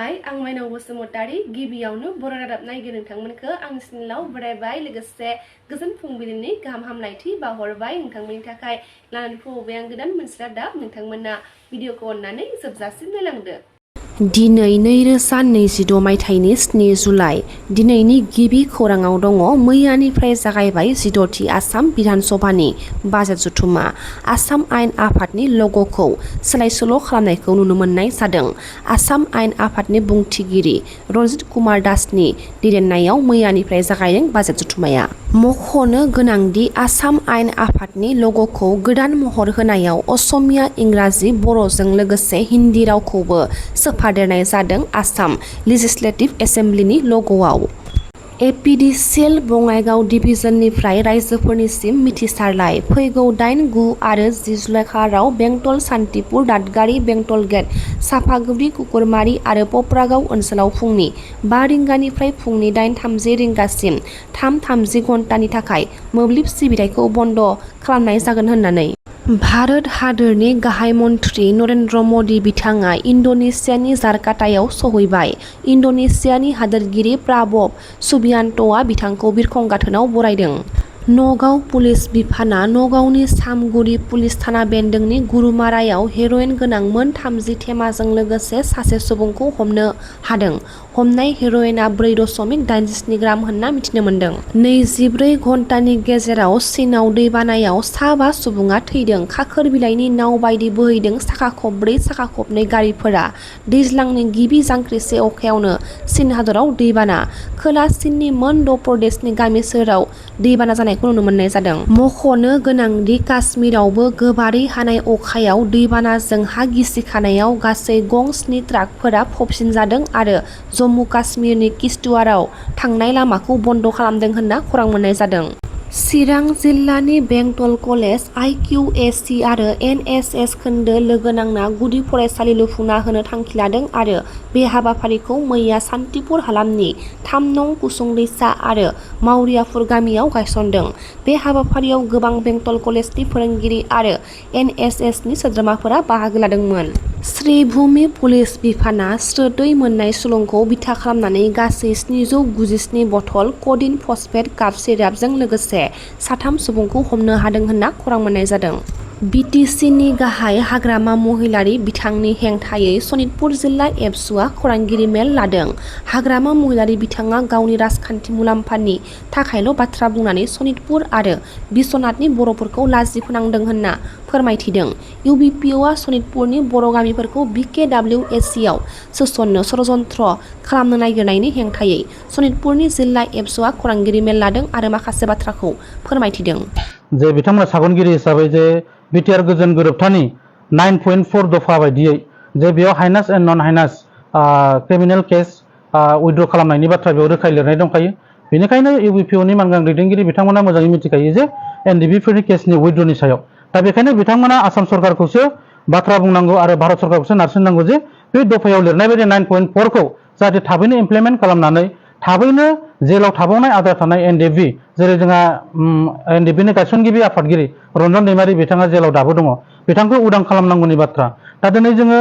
Hi, I'm SmainaoBasumatari. गिबियावनो बर' रादाब नायगिरि नोंथांमोनखौ आंनि चेनेलाव बरायबाय लोगोसे गोजोन फुंबिलिनि गाहाम हामलायथि बावहरबाय नोंथांमोननि थाखाय लानानै फैबाय आं गोदान मोनसे रादाब नोंथांमोना भिडिअखौ अननानै जोबजासिम नायलांदो। दिनै 2026 मायथाइनि 7 जुलाइ दिनैनि गिबि खौराङाव दङ मैयानिफ्राय जागायबाय 16थि आसाम बिधान सभानि बाजेट जथुमा। आसाम आयेन आफादनि लग'खौ सोलाय-सोल' खालामनायखौ नुनो मोननाय जादों। आसाम आयेन आफादनि बुंथिगिरि रनजित कुमार दासनि दैदेननायाव मैयानिफ्राय जागायदों बाजेट जथुमाया। मख'नो गोनांदि आसाम आयेन आफादनि लग'खौ गोदान महर होनायाव असमिया, इंराजि, बर'जों लोगोसे हिन्दी रावखौबो सोफादेरनाय जादों। आसाम लेजिस्लेटिभ एसेमब्लिनि लग'आव एपिडिसिएल बङाइगाव डिभिजननिफ्राय रायजोफोरनिसिम मिथिसारलाय। फैगौ 8, 9 आरो 10 जुलाइ खालाराव बेंटल, सान्तिपुर, दादगारि, बेंटल गेट, सापागुरि, कुकुरमारि आरो पप्रागाव ओनसोलाव फुंनि 5 रिंगानिफ्राय फुंनि 8:30 रिंगासिम 3:30 घन्टानि थाखाय मोब्लिब सिबिथायखौ बन्द खालामनाय जागोन होननानै भारत हादोरनि गाहाय मन्थ्रि नरेन्द्र मदि बिथाङा इन्ड'नेसियानि जाकार्तायाव सहैबाय। इन्ड'नेसियानि हादोरगिरि प्राबव सुबियान्ट'आ बिथांखौ बिरखं गाथोनाव बरायदों। नगाव पुलिस बिफाना नगावनि सामगुरि पुलिस थाना बेन्दोंनि गुरुमारायाव हेर'इन गोनां मोन 30 थेमाजों लोगोसे सासे सुबुंखौ हमनो हादों। हमनाय हेर'इनआ 4.87 ग्राम होनना मिथिनो मोन्दों। 24 घन्टानि गेजेराव चीनआव दैबानायाव सा 5 सुबुङा थैदों। खाखोर बिलाइनि नाव बायदि बोहैदों साखा खबब्रै साखा खबनै गारिफोरा। दैज्लांनि गिबि जांख्रिसे अखायावनो चीन हादराव दैबाना। खोला चीननि मोन 10 प्रदेशनि गामि सोहोराव दैबाना जानायखौ नुनो मोननाय जादों। मख'नो गोनांदि काश्मीरावबो गोबारै हानाय अखायाव दैबानाजों हा गिसिखानायाव गासै गं 7 ट्राकफोरा फबसिनजादों आरो जम्मु काश्मीरनि किश्तवाड़आव थांनाय लामाखौ बन्द खालामदों होनना खौरां मोननाय जादों। चिरां जिल्लानि बेंटल कलेज, IQAC आरो NSS खोन्दो लोगो नांना गुदि फरायसालि लुफुंना होनो थांखि लादों आरो बे हाबाफारिखौ मैया सान्तिपुर हालामनि 3 नं कुसुंदैसा आरो मावरियाफुर गामियाव गायसनदों। बे हाबाफारियाव गोबां बेंटल कलेजनि फोरोंगिरि आरो NSSनि सोद्रोमाफोरा बाहागो लादोंमोन। श्रीभूमि पुलिस बिफाना स्रोदै मोननाय सुलुंखौ बिथा खालामनानै गासै 797 बथल क'डिन फस्फेट काफ सिरापजों लोगोसे 3 सुबुंखौ हमनो हादों होनना खौरां मोननाय जादों। BTCनि गाहाय हाग्रामा महिलारि बिथांनि हेंथायै सनितपुर जिल्ला एबसुआ खौरांगिरि मेल लादों। हाग्रामा महिलारि बिथाङा गावनि राजखान्थि मुलाम्फानि थाखायल' बाथ्रा बुंनानै सनितपुर आरो बिश्वनाथनि बर'फोरखौ लाजि फोनांदों होनना फोरमायथिदों। UBPOआ सनितपुरनि बर' गामिफोरखौ BKWSCआव सोसननो षड़यन्त्र खालामनो नागिरनायनि हेंथायै सनितपुरनि जिल्ला एबसुआ खौरांगिरि मेल लादों आरो माखासे बाथ्राखौ फोरमायथिदों। जे बिथांमोना सागनगिरि हिसाबै जे बिटिआर गोजोन गोरोबथानि 9.4 दफा बायदियै जे बेयाव heinous and non heinous criminal case withdraw खालामनायनि बाथ्रा बेयाव रोखायै लिरनाय दंखायो। बेनिखायनो UBPOनि मानगां दैदेनगिरि बिथांमोना मोजाङै मिथिखायो जे NDBफोरनि केसनि उइथड्रनि सायाव। दा बेखायनो बिथांमोना आसाम सरकारखौसो बाथ्रा बुंनांगौ आरो भारत सरकारखौसो नारसिननांगौ जे बे दफायाव लिरनाय बायदि 9.4खौ जाहाथे थाबैनो इमप्लिमेन्ट खालामनानै थाबैनो जेलाव थाबावनाय आद्रा थानाय NDB जेरै जोंहा NDBनि गायसनगिरि आफादगिरि रन्जन दैमारि बिथाङा जेलाव दाबो दङ, बिथांखौ उदां खालामनांगौनि बाथ्रा। दा दिनै जोङो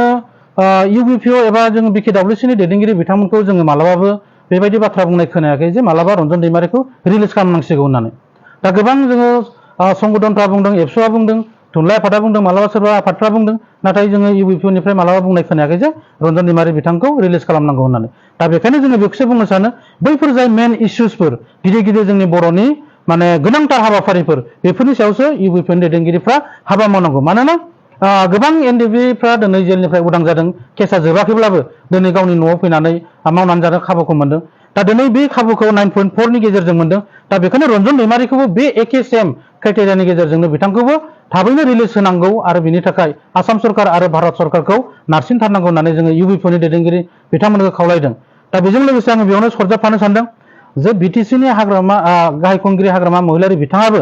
UBPO एबा जोङो BKWCनि दैदेनगिरि बिथांमोनखौ जोङो मालाबाबो बेबायदि बाथ्रा बुंनाय खोनायाखै जे मालाबा रन्जन दैमारिखौ रिलिज खालामनांसिगौ होननानै। दा गोबां जोङो संगठनफ्रा बुंदों, एबसुआ बुंदों, थुनलाइ आफादा बुंदों, मालाबा सोरबा आफादफ्रा बुंदों, नाथाय जोङो UBPOनिफ्राय मालाबा बुंनाय खोनायाखै जे रन्जन दैमारि बिथांखौ रिलिज खालामनांगौ होननानै। दा बेखायनो जोङो बेखौसो बुंनो सानो बैफोर जाय मेन इस्युसफोर गिदिर गिदिर जोंनि बर'नि माने गोनांथार हाबाफारिफोर बेफोरनि सायावसो UBPOनि दैदेनगिरिफ्रा हाबा मावनांगौ। मानोना गोबां NDBफ्रा दिनै जेलनिफ्राय उदां जादों, केसा जोबाखैब्लाबो दिनै गावनि न'आव फैनानै मावनानै जानो खाबुखौ मोनदों। दा दिनै बे खाबुखौ 9.4नि गेजेरजों मोनदों। दा बेखायनो रन्जन दैमारिखौबो बे एखे सेम क्राइटेरियानि गेजेरजोंनो बिथांखौबो थाबैनो रिलिज होनांगौ आरो बिनि थाखाय आसाम सरकार आरो भारत सरकारखौ नारसिनथारनांगौ होननानै जोङो UBPOनि दैदेनगिरि बिथांमोनखौ खावलायदों। दा बेजों लोगोसे आङो बेयावनो सरजाबफानो सानदों जे BTCनि हाग्रामा गाहाय खुंगिरि हाग्रामा महिलारि बिथाङाबो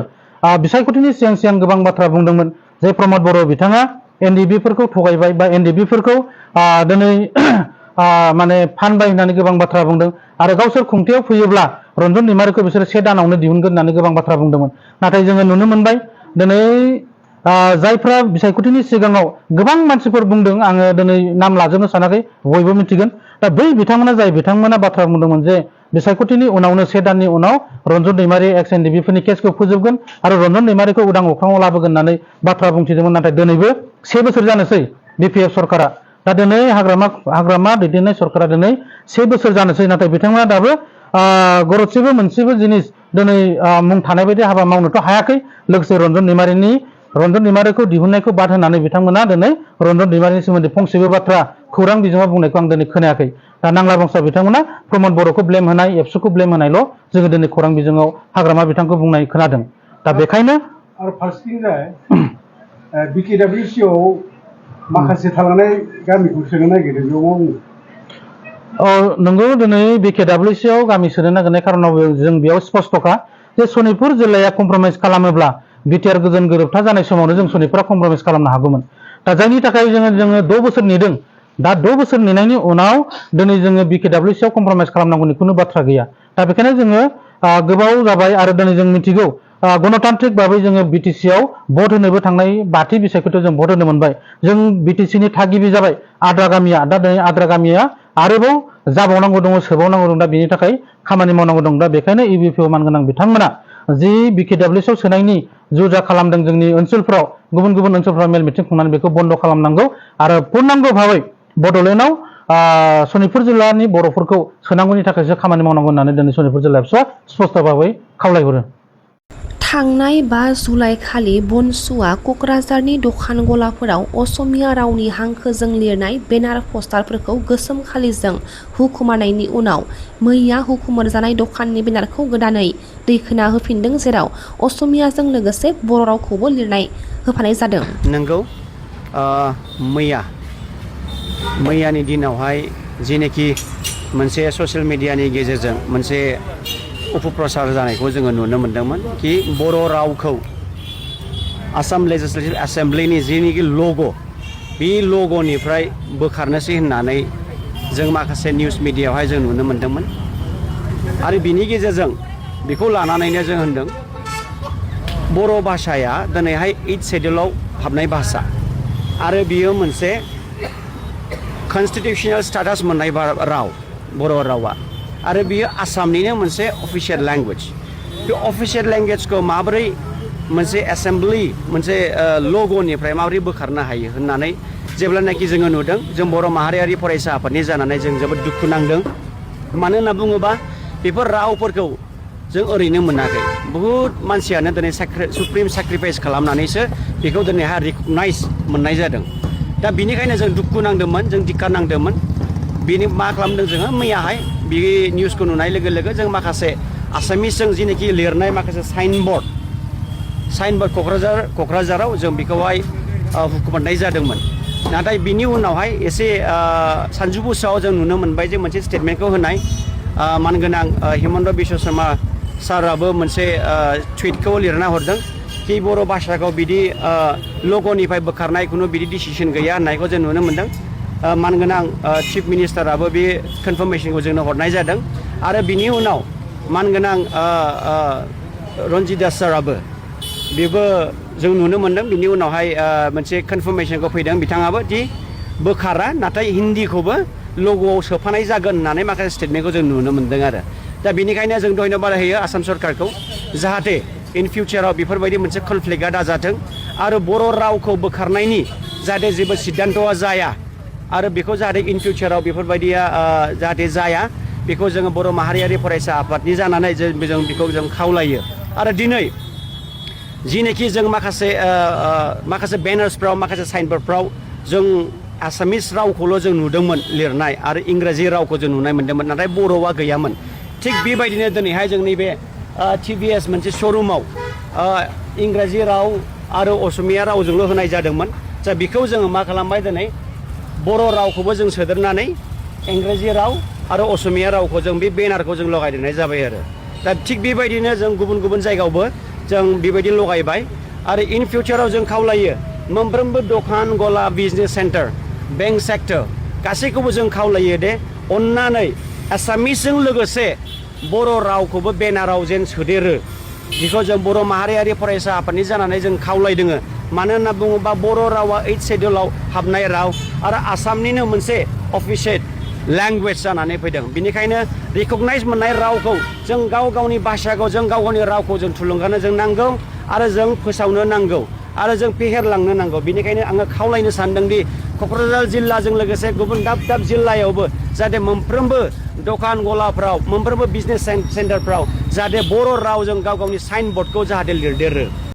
बिसायख'थिनि सिगां सिगां गोबां बाथ्रा बुंदोंमोन जे प्रमद बर' बिथाङा NDBफोरखौ थगायबाय बा NDBफोरखौ दिनै माने फानबाय होननानै गोबां बाथ्रा बुंदों आरो गावसोर खुंथायाव फैयोब्ला रन्जन दैमारिखौ बिसोरो 1 दानावनो दिहुनगोन होननानै गोबां बाथ्रा बुंदोंमोन। नाथाय जोङो नुनो मोनबाय दिनै जायफ्रा बिसायख'थिनि सिगाङाव गोबां मानसिफोर बुंदों, आङो दिनै नाम लाजोबनो सानाखै, बयबो मिथिगोन। दा बै बिथांमोना जाय बिथांमोना बाथ्रा बुंदोंमोन जे बिसायख'थिनि उनावनो 1 दाननि उनाव रन्जन दैमारि एक्स एनडिबिफोरनि केसखौ फोजोबगोन आरो रन्जन दैमारिखौ उदां अख्राङाव लाबोगोन होननानै बाथ्रा बुंथिदोंमोन। नाथाय दिनैबो 1 बोसोर जानोसै बिपिएफ सरकारा। दा दिनै हाग्रामा दैदेननाय सरकारा दिनै 1 बोसोर जानोसै, नाथाय बिथांमोना दाबो गरसेबो मोनसेबो जिनिस दिनै मुं थानाय बायदि हाबा मावनोथ' हायाखै। लोगोसे रन्जन दैमारिखौ दिहुननायखौ बाद होनानै बिथांमोना दिनै रन्जन दैमारिनि सोमोन्दै फंसेबो बाथ्रा खौरां बिजोङाव बुंनायखौ आं दिनै खोनायाखै। दा नांला बंसा बिथांमोना प्रमद बर'खौ ब्लेम होनाय, एबसुखौ ब्लेम होनायल' जोङो दिनै खौरां बिजोङाव हाग्रामा बिथांखौ बुंनाय खोनादों। दा बेखायनो आरो फारसेथिंजाय बिकेडब्लिउसिआव माखासे थालांनाय गामिखौ सोनो नागिरदों बेयाव नंगौ, दिनै बिकेडब्लिउसिआव गामि सोनो नागिरनाय खारनाव जों बेयाव स्पष्टखा जे सनितपुर जिल्लाया कमप्रमाइज खालामोब्ला बिटिआर गोजोन गोरोबथा जानाय समावनो जों सनितपुरा कमप्रमाइज खालामनो हागौमोन। दा जायनि थाखाय जोङो 2 बोसोर नेदों। दा 2 बोसोर नेनायनि उनाव दिनै जोङो बिकेडब्लिउसिआव कमप्रमाइज खालामनांगौनि खुनु बाथ्रा गैया। दा बेखायनो जोङो गोबाव जाबाय आरो दिनै जों मिथिगौ गणतान्त्रिक भाबै जोङो बिटिसिआव भट होनोबो थांनाय 5थि बिसायख'थियाव जों भट होनो मोनबाय। जों बिटिसिनि थागिबि जाबाय आद्रा गामिया। दा दिनै आद्रा गामिया आरोबाव जाबावनांगौ दङ, सोबावनांगौ दं। दा बेनि थाखाय खामानि मावनांगौ दं। दा बेखायनो इउबिपिअ मानगोनां बिथांमोना जि बिकेडब्लिउसिआव सोनायनि जुजा खालामदों जोंनि ओनसोलफ्राव, गुबुन गुबुन ओनसोलफ्राव मेल मिटिं खुंनानै बेखौ बन्द' खालामनांगौ आरो पूर्णांग भाबै बड'लेण्डआव सनितपुर जिल्लानि बर'फोरखौ सोनांगौनि थाखायसो खामानि मावनांगौ होननानै दिनै सनितपुर जिल्ला एबसुआ स्पष्ट भाबै खावलायहरो। थांनाय 5 जुलाइ खालि बनसुआ क'क्राझारनि दखान गलाफोराव असमिया रावनि हांखोजों लिरनाय बेनार पस्टारफोरखौ गोसोम खालिजों हुखुमानायनि उनाव मैया हुखुमोर जानाय दखाननि बेनारखौ गोदानै दैखोना होफिनदों, जेराव असमियाजों लोगोसे बर' रावखौबो लिरनाय होफानाय जादों। नंगौ, मैयानि दिनावहाय जेनेखि मोनसे ससियेल मिडियानि गेजेरजों मोनसे अपप्रचार जानायखौ जोङो नुनो मोन्दोंमोन कि बर' रावखौ आसाम लेजिस्लेटिभ एसेम्ब्लिनि जेनिखि लग' बे लग'निफ्राय बोखारनोसै होननानै जों माखासे निउस मिडियायावहाय जों नुनो मोन्दोंमोन। आरो बिनि गेजेरजों बेखौ लानानैनो जों होनदों बर' भाषाया दिनैहाय 8 शेड्युलाव हाबनाय भाषा आरो बियो मोनसे कनस्टिटिउसनेल स्टेटास मोननाय राव बर' रावा आरो बियो आसामनिनो मोनसे अफिसियेल लेंगुवेज। बे अफिसियेल लेंगुवेजखौ माबोरै मोनसे एसेम्ब्लि मोनसे लग'निफ्राय माबोरै बोखारनो हायो होननानै जेब्लानाखि जोङो नुदों, जों बर' माहारियारि फरायसा आफादनि जानानै जों जोबोद दुखु नांदों। मानो होनना बुङोबा बेफोर रावफोरखौ जों ओरैनो मोनाखै। बुहुद मानसियानो दिनै सुप्रिम सेक्रिफाइस खालामनानैसो बेखौ दिनैहाय रिकगनाइज मोननाय जादों। दा बिनिखायनो जों दुखु नांदोंमोन, जों धिक्कार नांदोंमोन। बेनि मा खालामदों जोङो मैयाहाय बे निउसखौ नुनाय लोगो लोगो जों माखासे आसामिसजों जेनेखि लिरनाय माखासे साइनबर्ड क'क्राझाराव जों बेखौहाय हुखुमनाय जादोंमोन। नाथाय बिनि उनावहाय एसे सानजौफुआव जों नुनो मोनबाय जे मोनसे स्टेटमेन्टखौ होनाय मानगोनां हिमन्त बिश्व शर्मा साराबो मोनसे टुइटखौ लिरना हरदों कि बर' भाषाखौ बिदि लग'निफ्राय बोखारनाय खुनु बिदि डिसिसन गैया होननायखौ जों नुनो मोन्दों। मानगोनां चिफ मिनिस्टाराबो बे कनफार्मेशनखौ जोंनो हरनाय जादों आरो बिनि उनाव मानगोनां रन्जित साराबो बेबो जों नुनो मोन्दों। बिनि उनावहाय मोनसे कनफार्मेशनखौ फैदों बिथाङाबो दि बोखारा, नाथाय हिन्दीखौबो लग'आव सोफानाय जागोन होननानै माखासे स्टेटमेन्टखौ जों नुनो मोन्दों आरो। दा बेनिखायनो जों धन्यबाद होयो आसाम सरकारखौ, जाहाथे इन फिउचाराव बेफोरबायदि मोनसे कनफ्लिक्टआ दाजाथों आरो बर' रावखौ बोखारनायनि जाहाथे जेबो सिद्धान्तआ जाया आरो बेखौ जाहाथे इन फिउचाराव बेफोरबायदिया जाहाथे जाया, बेखौ जोङो बर' माहारियारि फरायसा आफादनि जानानै जों बेखौ जों खावलायो। आरो दिनै जिनेखि जों माखासे बेनार्सफ्राव माखासे साइनबर्डफ्राव जों आसामिस रावखौल' जों नुदोंमोन लिरनाय आरो इंराजि रावखौ जों नुनाय मोन्दोंमोन, नाथाय बर'आ गैयामोन। थिग बेबायदिनो दिनैहाय जोंनि बे टिभिएस मोनसे श'रुमाव इंराजि राव आरो असमिया रावजोंल' होनाय जादोंमोन। दा बेखौ जोङो मा खालामबाय, दिनै बर' रावखौबो जों सोदेरनानै इंराजि राव आरो असमिया रावखौ जों बे बेनारखौ जों लगायदेरनाय जाबाय आरो। दा थिग बेबायदिनो जों गुबुन गुबुन जायगायावबो जों बेबायदि लगायबाय आरो इन फिउचाराव जों खावलायो मोनफ्रोमबो दखान गला बिजनेस सेन्टार बेंक सेक्टर गासैखौबो जों खावलायो दे अन्नानै आसामिसजों लोगोसे बर' रावखौबो बेनाराव जेन सोदेरो, बेखौ जों बर' माहारियारि फरायसा आफादनि जानानै जों खावलायदों। मानो होनना बुङोबा बर' रावा 8 शेड्युलाव हाबनाय राव आरो आसामनिनो मोनसे लेंगुवेज जानानै फैदों बेनिखायनो रिकगनाइज मोननाय रावखौ जों गाव गावनि भाषाखौ जों गाव गावनि रावखौ जों थुलुंगानो जों नांगौ आरो जों फोसावनो नांगौ आरो जों फेहेरलांनो नांगौ बेनिखायनो आङो खावलायनो सानदों दि क'क्राझार जिल्लाजों लोगोसे गुबुन दाब दाब जिल्लायावबो जाहाथे मोनफ्रोमबो दखान गलाफ्राव मोनफ्रोमबो बिजनेस सेन्टारफ्राव जाहाथे बर' रावजों गाव गावनि साइन बर्डखौ जाहाथे लिरदेरो